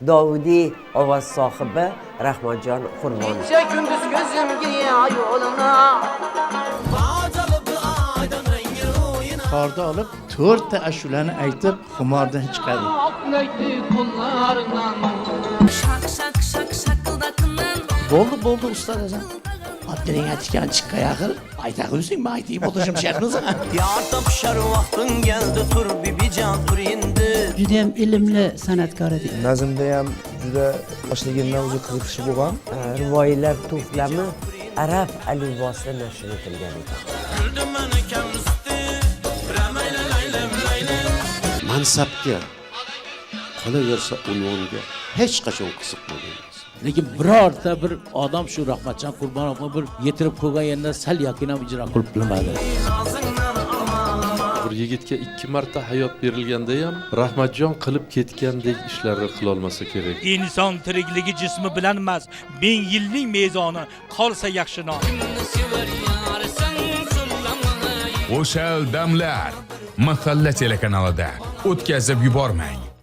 Dovudiy ovoz sohibi Rahmatjon Qurbonov. Kecha gündüz gözüm yo'luna. Torda olib to'rtta ashulani aytib, xumordan chiqadi. Şak şak şak şakıldakının. Bo'ldi, bo'ldi, ustoz Hasan. Otning aytgan chiqqa yaqin, ayta qo'ysang, men aytib o'tirishim shartmisan. Yar tapışar vaqtin geldi tur bibican tur indi. Judayam ilmli san'atkor edi. Nazmda ham juda yoshligimdan o'zi qiziqishi bo'lgan. Rivoyatlar to'plami arab alifbosida nashr etilgan ekan. Mansabga, qolaversa unvonga hech qachon qiziqmagan. Lekin birorta bir odam shu Rahmatjon Qurbonovni bir yetirib qo'ygan yerdan sal yakin ham ijro qilib bilmadi. Bir yigitga 2 marta hayot berilganda ham Rahmatjon qilib ketgandek ishlarni qilolmasa kerak. Inson tirikligi jismi bilan emas, ming yilning mezoni qolsa yaxshi nom. O'shal damlar Mahalla telekanalida o'tkazib yubormang.